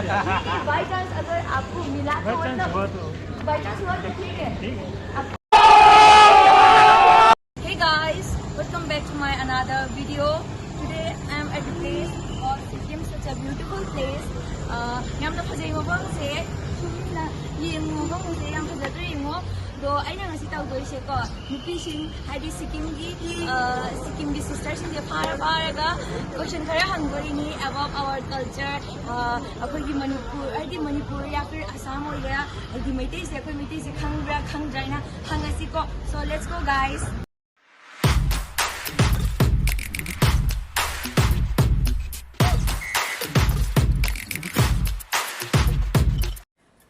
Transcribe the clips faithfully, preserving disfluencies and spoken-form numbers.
By chance अगर आपको मिला तो, मतलब, बाई चांस हुआ तो ठीक है। Hey guys, welcome back to my another video. Today I am at a place called Sikkim, such a beautiful place. Uh, ꯌꯥꯝꯅ ꯐꯖꯩ ꯃꯐꯝꯁꯦ꯫ ꯁꯨꯝꯅ ꯌꯦꯡꯉꯨ, ꯃꯐꯝꯁꯦ ꯌꯥꯝ ꯐꯖꯗ꯭ꯔꯥ ꯌꯦꯡꯉꯣ꯫ ꯑꯗꯣ ꯑꯩꯅ ꯉꯁꯤ ꯇꯧꯗꯣꯏꯁꯦꯀꯣ, ꯅꯨꯄꯤꯁꯤꯡ ꯍꯥꯏꯗꯤ ꯁꯤꯛꯀꯤꯝꯒꯤ, ꯑ, ꯁꯤꯛꯀꯤꯝꯒꯤ ꯁꯤꯁꯇꯔꯁꯤꯡꯁꯦ ꯐꯥꯔ ꯐꯥꯔꯒ ꯀꯣꯏꯁꯟ ꯈꯔ ꯍꯪꯗꯣꯔꯤꯅꯤ about our culture, ꯑ, ꯑꯩꯈꯣꯏꯒꯤ ꯃꯅꯤꯄꯨꯔ, ꯍꯥꯏꯗꯤ ꯃꯅꯤꯄꯨꯔ ꯌꯥ ꯐꯤꯔ ꯑꯁꯥꯝ ꯑꯣꯏꯒꯦꯔꯥ, ꯍꯥꯏꯗꯤ ꯃꯩꯇꯩꯁꯦ ꯑꯩꯈꯣꯏ ꯃꯩꯇꯩꯁꯦ ꯈꯪꯕ꯭ꯔꯥ ꯈꯪꯗ꯭ꯔꯥ ꯍꯥꯏꯅ ꯍꯪꯉꯁꯤꯀꯣ꯫ So let's go guys.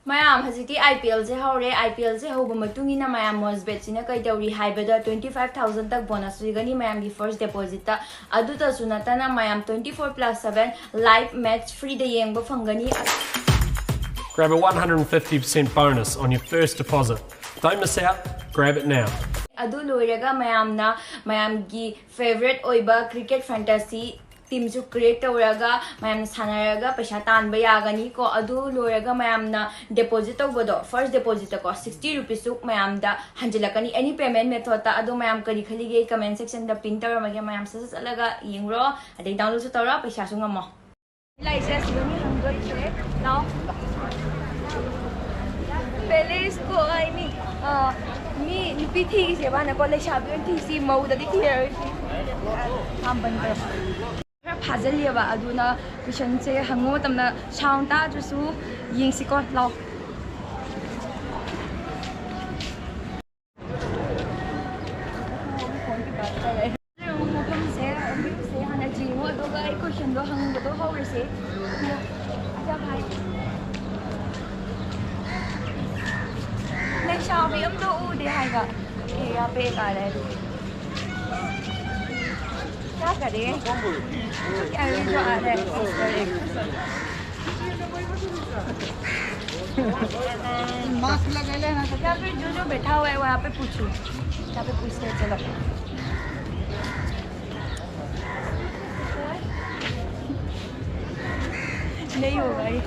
ꯃꯌꯥꯝ, ꯍꯧꯖꯤꯛꯇꯤ ꯑꯥꯏ ꯄꯤ ꯑꯦꯜꯁꯦ ꯍꯧꯔꯦ꯫ ꯑꯥꯏ ꯄꯤ ꯑꯦꯜꯁꯦ ꯍꯧꯕ ꯃꯇꯨꯡ ꯏꯟꯅ ꯃꯌꯥꯝ ꯃꯣꯖꯕꯦꯠꯁꯤꯅ ꯀꯩꯗꯧꯔꯤ ꯍꯥꯏꯕꯗ twenty five thousand ꯇꯛ ꯕꯣꯅꯁ ꯄꯤꯒꯅꯤ ꯃꯌꯥꯝꯒꯤ ꯐꯥꯔꯁ ꯗꯦꯄꯣꯖꯤꯠꯇ꯫ ꯑꯗꯨꯇꯁꯨ ꯅꯠꯇꯅ ꯃꯌꯥꯝ twenty four plus seven live match free ꯗ ꯌꯦꯡꯕ ꯐꯪꯒꯅꯤ꯫ Grab a one hundred fifty percent bonus on your first deposit. Don't miss out. Grab it now. ꯑꯗꯨ ꯂꯣꯏꯔꯒ ꯃꯌꯥꯝꯅ ꯃꯌꯥꯝꯒꯤ ꯐꯦꯕꯔꯦꯠ ꯑꯣꯏꯕ ꯀ꯭ꯔꯤꯀꯦꯠ ꯐꯦꯟꯇꯥꯁꯤ ꯇꯤꯝꯁꯨ ꯀ꯭ꯔꯤꯌꯦꯠ ꯇꯧꯔꯒ ꯃꯌꯥꯝꯅ ꯁꯥꯟꯅꯔꯒ ꯄꯩꯁꯥ ꯇꯥꯟꯕ ꯌꯥꯒꯅꯤꯀꯣ꯫ ꯑꯗꯨ ꯂꯣꯏꯔꯒ ꯃꯌꯥꯝꯅ ꯗꯦꯄꯣꯖꯤꯠ ꯇꯧꯕꯗꯣ, ꯐꯥꯔꯁ ꯗꯦꯄꯣꯖꯤꯠꯇꯀꯣ, sixty rupees ꯁꯨ ꯃꯌꯥꯝꯗ ꯍꯟꯖꯤꯜꯂꯛꯀꯅꯤ, any payment method ꯇ꯫ ꯑꯗꯣ ꯃꯌꯥꯝ ꯀꯔꯤ ꯈꯜꯂꯤꯒꯦ? ꯀꯃꯦꯟ ꯁꯦꯛꯁꯟꯗ ꯄꯤꯟ ꯇꯧꯔꯝꯃꯒꯦ, ꯃꯌꯥꯝ ꯁꯠ ꯁꯠ ꯆꯠꯂꯒ ꯌꯦꯡꯉꯨꯔꯣ, ꯑꯗꯩ ꯗꯥꯎꯟꯂꯣꯗꯁꯨ ꯇꯧꯔꯣ, ꯄꯩꯁꯥꯁꯨ ꯉꯝꯃꯣ꯫ ꯂꯥꯏꯁꯦ ꯑꯁꯤꯗꯅꯤ ꯍꯪꯗꯣꯏꯁꯦ꯫ ꯂꯥꯎ꯫ ꯄꯦꯂꯦꯁ ꯀꯣ ꯑꯩ ꯃꯤ, ꯑ, ꯃꯤ ꯅꯨꯄꯤ ꯊꯤꯈꯤꯁꯦꯕꯅꯀꯣ, ꯂꯩꯁꯥꯕꯤ ꯑꯣꯏꯅ ꯊꯤꯁꯤ, ꯃꯧꯗꯗꯤ ꯊꯤꯔꯔꯣꯏꯁꯤ꯫ ꯈꯔ ꯐꯥꯖꯤꯜꯂꯤꯑꯕ, ꯑꯗꯨꯅ ꯀꯣꯏꯁꯟꯁꯦ ꯍꯪꯕ ꯃꯇꯝꯗ ꯁꯥꯎꯟ ꯇꯥꯗ꯭ꯔꯁꯨ ꯌꯦꯡꯁꯤꯀꯣ꯫ ꯂꯥꯎ꯫ ꯃꯐꯝꯁꯦ, ꯚ꯭ꯌꯨꯁꯦ ꯍꯥꯟꯅ ꯌꯦꯡꯉꯣ, ꯑꯗꯨꯒ ꯑꯩ ꯀꯣꯏꯁꯟꯗꯣ ꯍꯪꯕꯗꯣ ꯍꯧꯔꯁꯦ꯫ ꯂꯩꯁꯥꯕꯤ ꯑꯝꯇ ꯎꯗꯦ ꯍꯥꯏꯕ꯫ ꯑꯦ, ꯌꯥꯄꯦ ꯀꯥꯔꯦ꯫ क्या करें? क्या करें जो आ रहा है? मास्क लगा लेना। या फिर जो जो बैठा हुआ है वो यहाँ पे पूछो, यहाँ पे पूछते हैं। चलो। नहीं होगा ये।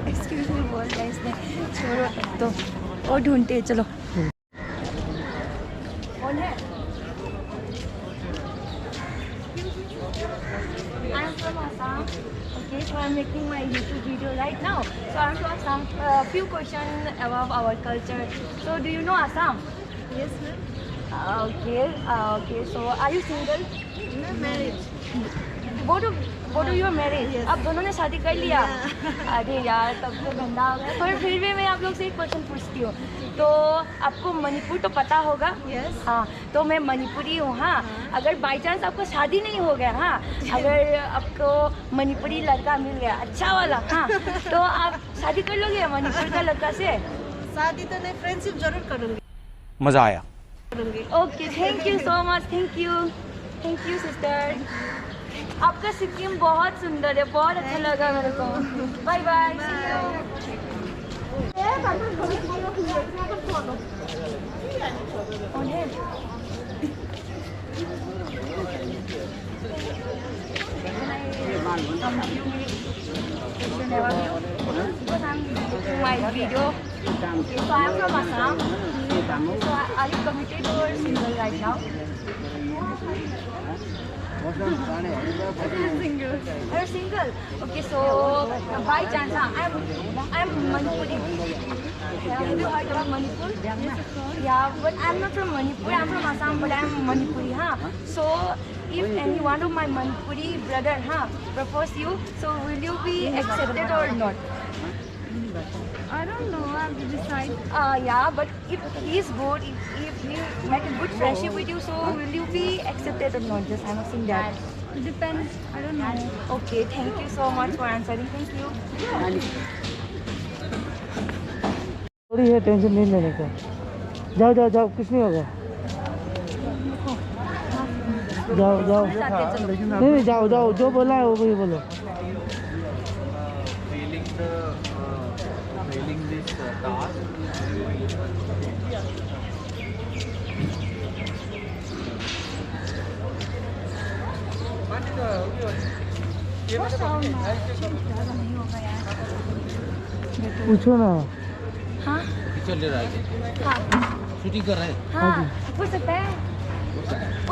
एक्सक्यूज मी बोल रहा है इसने। छोड़ो तो। और ढूंढते हैं, चलो। कौन है? I am from Assam. Okay, so I am making my YouTube video right now. So I want to ask some, uh, few questions about our culture. So do you know Assam? Yes, ma'am. Okay, uh, okay. So are you single? No, marriage. Both of, both of you are married? Yes. आप दोनों ने शादी कर लिया? Yeah. अरे यार, तब तो गंदा हो गया। पर फिर भी मैं आप लोग से एक क्वेश्चन पूछती हूँ। तो आपको मणिपुर तो पता होगा? Yes. हाँ, तो मैं मणिपुरी हूँ। हाँ, हाँ। अगर बाई चांस आपको शादी नहीं हो गया, हाँ, अगर आपको मणिपुरी लड़का मिल गया, अच्छा वाला, हाँ, तो आप शादी कर लोगे मणिपुर का लड़का से? शादी तो नहीं, फ्रेंडशिप जरूर करूंगी। मजा आया। Okay, thank you so much, thank you, thank you sister. आपका सिक्किम बहुत सुंदर है, बहुत अच्छा लगा मेरे को। Bye bye. My video. So I am from Assam. So are you committed or single right now? Single. You're single. Okay, so by chance, huh, I'm I'm Manipuri. Have you heard about Manipur? Yeah, but I'm not from Manipur. I'm from Assam, but I'm Manipuri, huh? So if any one of my Manipuri brother, huh, propose you, so will you be accepted or not? I don't know. I have to decide. Uh, yeah, but if he is good, if, if he make a good friendship with you, so will you be accepted or not? Just I'm asking that. It depends. I don't know. Okay, thank you so much for answering. Thank you. थोड़ी है, tension नहीं लेने का। जाओ, जाओ, जाओ, कुछ नहीं होगा। जाओ, जाओ। नहीं, नहीं, जाओ, जाओ, जो बोला है वो भी बोलो। Failing the, uh, failing this, uh, task. पूछो ना। हाँ। पिक्चर ले रहा है। हाँ। शूटिंग कर रहे हैं। हाँ, हो सकता है।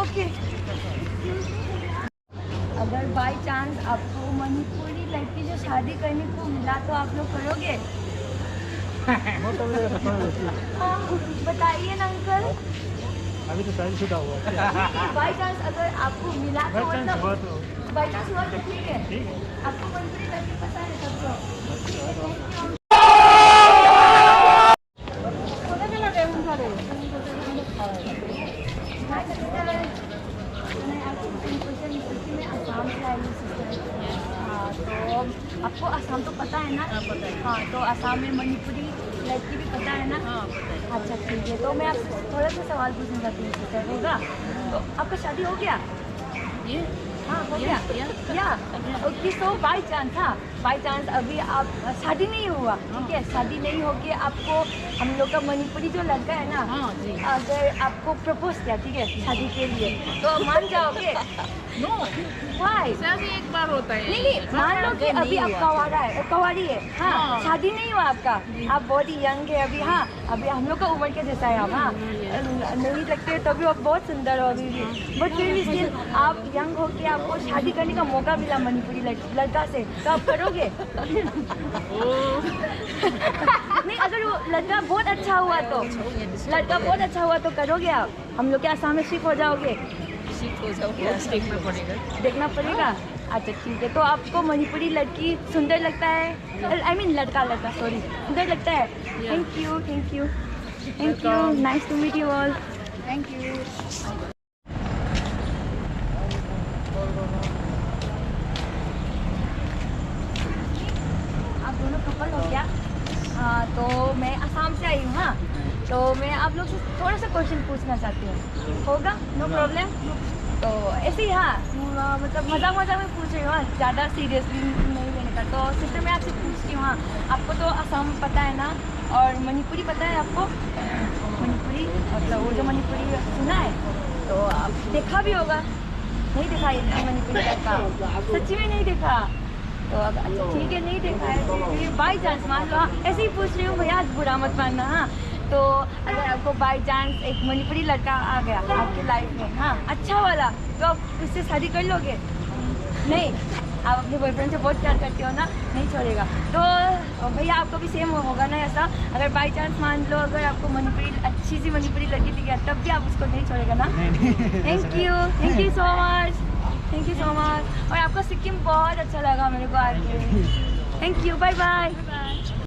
ओके। अगर बाई चांस आपको मणिपुरी लड़की से शादी करने को मिला तो आप लोग करोगे? हाँ, बताइए ना अंकल। अभी तो शादी शुदा हुआ है। बाई चांस अगर आपको मिला तो मतलब, बाई चांस हुआ तो ठीक है। आपको मणिपुरी लड़की पसंद है तब तो। मैं आसाम से आई हूँ सिस्टर। हाँ, तो आपको आसाम तो पता है ना? हाँ, पता है। हाँ, तो आसाम में मणिपुरी लड़की भी पता है ना? हाँ, पता है। अच्छा, ठीक है। तो मैं आपसे थोड़ा सा सवाल पूछना चाहती हूँ सिस्टर, होगा? तो आपका शादी हो गया? ये? हाँ, हो गया। या, या। ओके, सो बाई चांस, हाँ, बाई चांस अभी आप शादी नहीं हुआ, ठीक है? शादी नहीं होके आपको हम लोग का मणिपुरी जो लड़का है ना, हाँ, जी। अगर आपको प्रपोज किया, ठीक है, शादी के लिए, तो मान जाओगे? नो। वाई? शादी एक बार होता है। नहीं, नहीं, मान लो कि अभी आप कुंवारा है, कुंवारी है, हाँ, हाँ। शादी नहीं हुआ आपका, आप बहुत ही यंग है अभी, हाँ, अभी हम लोग का उम्र के जैसा है आप, हाँ, नहीं लगते, तभी आप बहुत सुंदर हो अभी भी। बट फिर भी स्टिल आप यंग हो के आपको शादी करने का मौका मिला मणिपुरी लड़-, लड़का से, तो आप करोगे? नहीं, अगर वो लड़का बहुत अच्छा हुआ तो, लड़का बहुत अच्छा हुआ तो करोगे आप? हम लोग के आसाम में शिफ्ट हो जाओगे? शिफ्ट हो जाओगे, देखना पड़ेगा। देखना पड़ेगा। अच्छा, ठीक है। तो आपको मणिपुरी लड़की सुंदर लगता है? आई मीन, लड़का, लड़का, सॉरी, सुंदर लगता है। Thank you, thank you, thank you. Nice to meet you all. Thank you. आप दोनों कपल हो क्या? हाँ, तो मैं आसाम से आई हूँ। हाँ, तो मैं आप लोग से थोड़ा सा क्वेश्चन पूछना चाहती हूँ, होगा? No problem. तो ऐसे ही, हाँ, म-, मतलब, मजाक मजाक में पूछ रही हूँ, हाँ, ज़्यादा सीरियसली नहीं लेने का। तो सिस्टर, मैं आपसे पूछती हूँ, हाँ, आपको तो आसाम पता है ना, और मणिपुरी पता है आपको? मणिपुरी, मतलब, वो जो मणिपुरी सुना है, तो आप देखा भी होगा। नहीं देखा ये मणिपुरी लड़का, सच्ची में नहीं देखा। तो अब अच्छा ठीक है, नहीं देखा है, फिर भी बाई चांस मान लो, हाँ, ऐसे ही पूछ रही हूँ भैया, बुरा मत मानना। हाँ, तो अगर आपको बाई चांस एक मणिपुरी लड़का आ गया आपकी लाइफ में, हाँ, अच्छा वाला, तो आप उससे शादी कर लोगे? नहीं। आप अपने बॉयफ्रेंड से बहुत प्यार करते हो ना, नहीं छोड़ेगा। तो भैया, आपको भी सेम होगा ना ऐसा? अगर बाई चांस मान लो, अगर आपको मणिपुरी, अच्छी सी मणिपुरी लड़की दिख गया, तब भी आप उसको नहीं छोड़ेगा ना? नहीं, नहीं। Thank you, thank you so much, thank you so much। और आपका सिक्किम बहुत अच्छा लगा मेरे को आके। Thank you, bye bye।